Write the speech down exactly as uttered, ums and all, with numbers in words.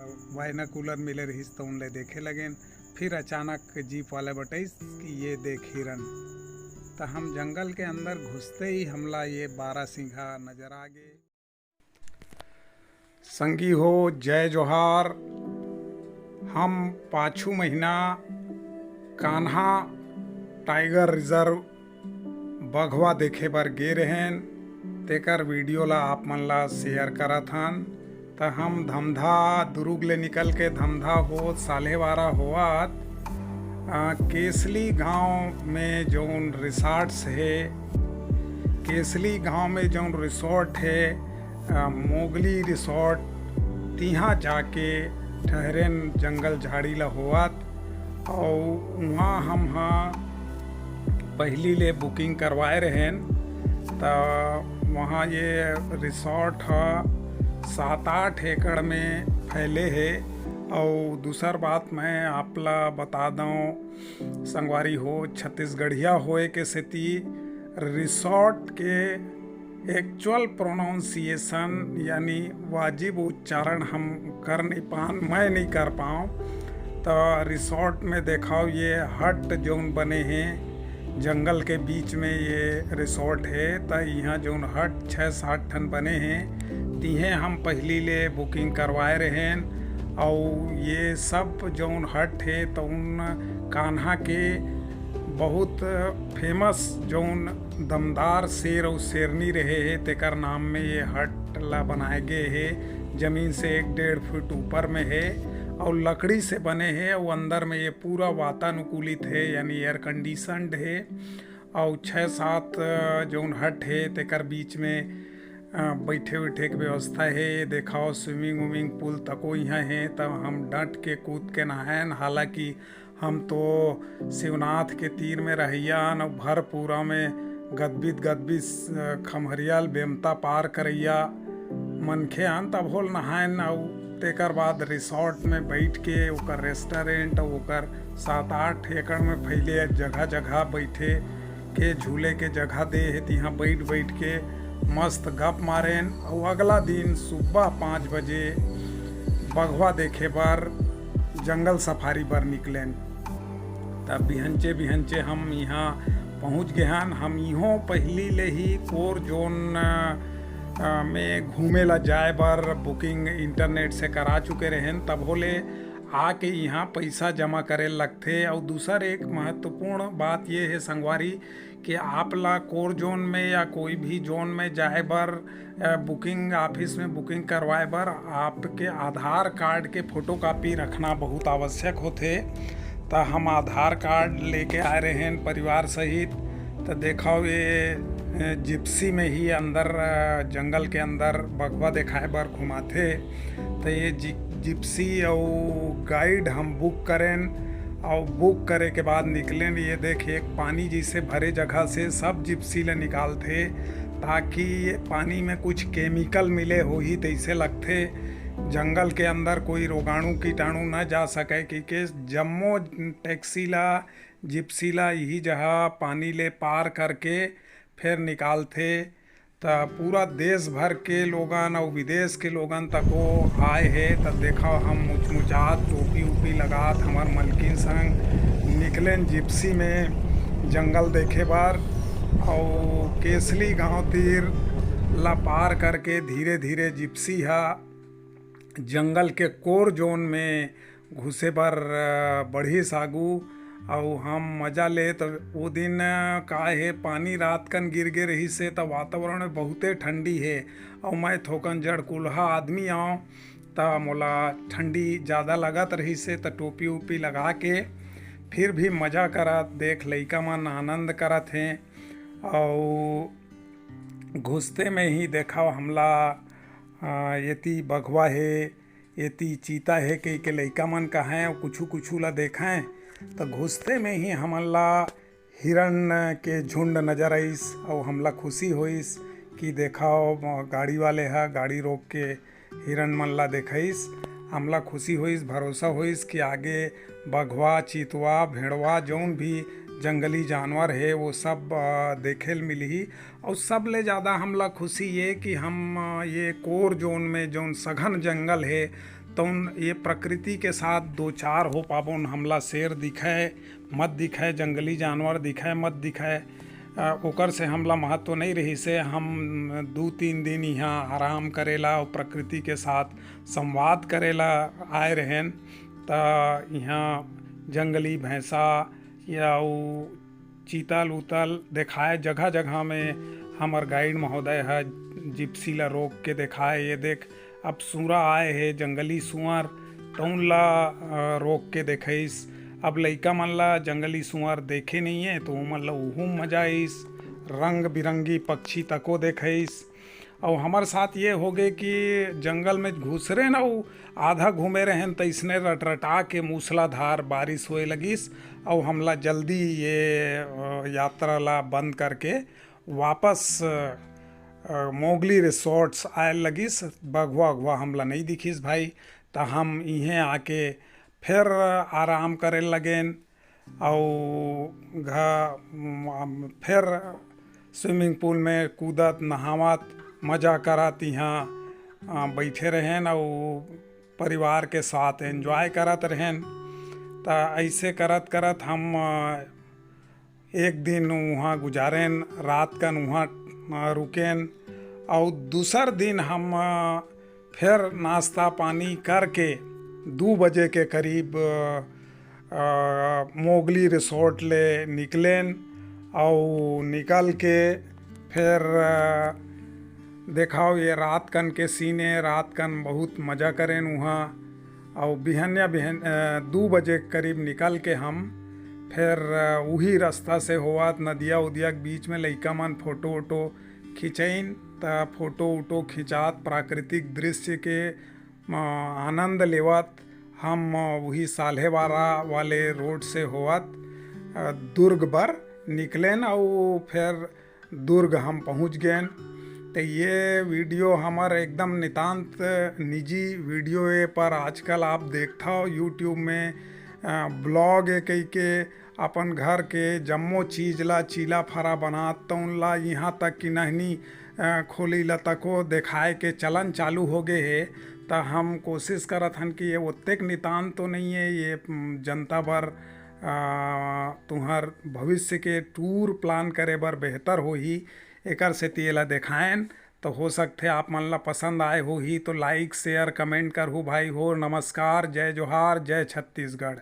Binocular मिले रहिस, त उन ले देखे लगेन। फिर अचानक जीप वाले बतइस कि ये देख हिरन। त हम जंगल के अंदर घुसते ही हमला ये बारहसिंघा नजर आ गे। संगी हो, जय जोहार। हम पाछू महीना कान्हा टाइगर रिजर्व बघवा देखे बर गे रहेन, तेकर वीडियो ला आप मन ला शेयर करत हन। त हम धमधा दुरुग ले निकल के धमधा होत साल्हेवारा होवत, अ, केसली गांव में जौन रिसोर्ट्स हे, केसली गांव में जौन रिसोर्ट हे, अ, मोगली रिसोर्ट, तिहां जाके ठहरेन जंगल झाड़ी ला होवत। अउ उहाँ हम ह पहिली ले बुकिंग करवाए रहेन, त वहाँ ये रिसोर्ट ह सात आठ एकड़ में फैले हे। अउ दूसर बात मैं आप ला बता दौं संगवारी हो, छत्तीसगढ़िया होए के सेती रिसोर्ट के एक्चुअल प्रोनाउंसिएशन यानी वाजिब उच्चारण हम कर नहीं पान, मैं नहीं कर पाऊँ। त रिसोर्ट में देखाव ये हट जौन बने हे, जंगल के बीच में ये रिसोर्ट हे, त इहाँ जौन हट छः सात ठन बने हे, तिहें हम पहिली ले बुकिंग करवाए रहेन। अउ ये सब जौन हट हे, त उन कान्हा के बहुत फेमस जौन दमदार शेर अउ शेरनी रहे हे, तेकर नाम में ये हट ला बनाए गे हे। जमीन से एक डेढ़ फीट ऊपर में हे अउ लकड़ी से बने हे अउ अंदर में ये पूरा वातानुकूलित हे, यानी एयर कंडीशनड हे। अउ छः सात, अ, जौन हट हे, तेकर बीच में, अ, बैठे उठे के व्यवस्था हे। ये देखाव, स्विमिंग उमिंग पूल तको इहाँ हे, त हम डट के कूद के नहायन। हालांकि हम तो शिवनाथ के तीर में रहइया हन, अउ भर पूरा में गदबिद गदबिद, अ, खम्हरिया ल बेमता पार करइया मनखे हन, तभो ल नहायन। अउ तेकर बाद रिसोर्ट में बैठ के ओकर रेस्टोरेंट अउ ओकर सात आठ एकड़ में फैले जगह जगह बैठे के झूले के जगह दे हे, तिहाँ बैठ बैठ के मस्त गप मारेन। अउ अगला दिन सुबह पाँच बजे बघवा देखे बर जंगल सफारी बर निकलेन। तब बिहंचे बिहंचे हम इहाँ पहुँच गे हन। हम इहों पहिली ले ही कोर जोन, अ, अ, में घूमे ला जाए बर बुकिंग इंटरनेट से करा चुके रहेन। तभो ले आके इहाँ पइसा जमा करे लगथे। अउ दूसर एक महत्वपूर्ण बात ये हे संगवारी कि आप ला कोर जोन में या कोई भी जोन में जाए बर, अ, बुकिंग ऑफिस में बुकिंग करवाए बर आपके आधार कार्ड के फोटोकॉपी रखना बहुत आवश्यक होथे। त हम आधार कार्ड लेके आए रहेन परिवार सहित। त देखाव ये, अ, जिप्सी में ही अंदर, अ, जंगल के अंदर बघवा देखाए बर घुमाथे। त ये जि-, जिप्सी अउ गाइड हम बुक करेन, अउ बुक करे के बाद निकलेन। ये देख, एक पानी जैसे भरे जगह से सब जिप्सी ल निकालथे, ताकि ये पानी में कुछ केमिकल मिले होही तैसे लगथे। जंगल के अंदर कोई रोगाणु कीटाणु न जा सके, कहिके जम्मो टैक्सी ला, जिप्सी ला इही जगह पानी ले पार करके फेर निकालथे। त पूरा देश भर के लोगन अउ विदेश के लोगन तको आए हे। त देखव, हम मुचमुचात, टोपी उपी लगात, हमर मलकिन संग निकलेन जिप्सी में जंगल देखे बर। अउ केसली गांव तीर ला पार करके धीरे धीरे जिप्सी ह जंगल के कोर जोन में घुसे बर, अ, बढ़िस आगू। अउ हम मजा लेत, ओ दिन, अ, का हे, पानी रात कन गिर गे रहिस हे, त वातावरण बहुते ठंडी हे। अउ मैं थोकन जड़कुल्हा आदमी आंव, त मोला ठंडी जादा लगत रहिस हे, त टोपी उपी लगा के फिर भी मजा करत, देख लइका मन आनंद करत हें। अउ घुसते में ही देखव हमला, अ, एती बघवा हे, एती चीता हे कहिके लइका मन कहंय अउ कुछु कुछु ला देखंय, त घुसते में ही हमन ला हिरन के झुंड नजर आइस अउ हमला खुशी होइस कि देखव, गाड़ी वाले ह गाड़ी रोक के हिरन मन ला देखइस। हमला खुशी होइस, भरोसा होइस कि आगे बघवा, चितवा, भेड़वा, जौन भी जंगली जानवर हे, वो सब, अ, देखे ल मिलही। अउ सबले ज़्यादा हमला खुशी ये कि हम, अ, ये कोर जोन में जौन सघन जंगल हे, तउन ये प्रकृति के साथ दो चार हो पाबोन। हमला शेर दिखय, मत दिखय, जंगली जानवर दिखय, मत दिखय, अ, ओकर से हमला महत्व नइ रहिस हे। हम दू तीन दिन इहाँ आराम करे ला अउ प्रकृति के साथ संवाद करे ला आए रहेन, त इहाँ जंगली भैंसा या उ चीतल उतल देखाए, जगह जगह में हमर गाइड महोदय ह जिप्सी ला रोक के देखाए, "ये देख, अब सूरा आए हे, जंगली सुअर।" तउन ला, अ, रोक के देखइस। अब लइका मन ला जंगली सुअर देखे नइये, तो ओमन ला उहू म मजा आइस। रंग बिरंगी पक्षी तको देखइस। अउ हमर साथ ये होगे कि जंगल में घुसरेन अउ आधा घूमे रहेन, त अइसने रटरटा के मूसलाधार बारिश होए लगिस अउ हमला जल्दी ये, अ, यात्रा ला बंद करके वापस, अ, मोगली रिसोर्ट्स आए लगिस। बघवा अघवा हमला नइ दिखिस भाई, त हम इहें आके फेर आराम करे लगेन। अउ घ-, म-, फेर स्विमिंग पूल में कूदत, नहावत, मजा करत इहाँ, अ, बइठे रहेन अउ परिवार के साथ एंजॉय करत रहेन। त अइसे करत करत हम, अ, एक दिन उहाँ गुजारेन, रात कन उहाँ, अ, रुकेन, अउ दूसर दिन हम, अ, फेर नाश्ता पानी करके दू बजे के करीब, अ, अ, मोगली रिसोर्ट ले निकलेन, अउ निकल के फेर, अ, देखाव ये रात कन के सीन ए, रात कन बहुत मजा करेन उहाँ। अउ बिहनिया बिहन, अ, दू बजे के करीब निकल के हम फेर, अ, उही रास्ता से होवत नदिया उदिया के बीच में लइका मन फोटो वोटो खिंचइन, त फोटो उटो खिंचात प्राकृतिक दृश्य के, अ, आनंद लेवत हम, अ, उही साल्हेवारा वाले रोड से होवत, अ, दुर्ग बर निकलेन अउ फेर दुर्ग हम पहुँच गेन। त ये वीडियो हमर एकदम नितांत निजी वीडियो ए, पर आजकल आप देखथव YouTube में, अ, ब्लॉग ए कहिके अपन घर के जम्मो चीज ला चीला फरा बनात, तउन ला इहाँ तक कि नहनी, अ, खोली ला तको देखाए के चलन चालू होगे हे। त हम कोशिश करत हन कि ये ओतेक नितांत तो नइये, ये, उम, जनता बर, अ, तुंहर भविष्य के टूर प्लान करे बर बेहतर होही, एकर सेती एला देखाएन। त हो सकथे आप मन ला पसंद आए होही, तो लाइक, शेयर, कमेंट करहू भाई हो। नमस्कार, जय जोहार, जय छत्तीसगढ़।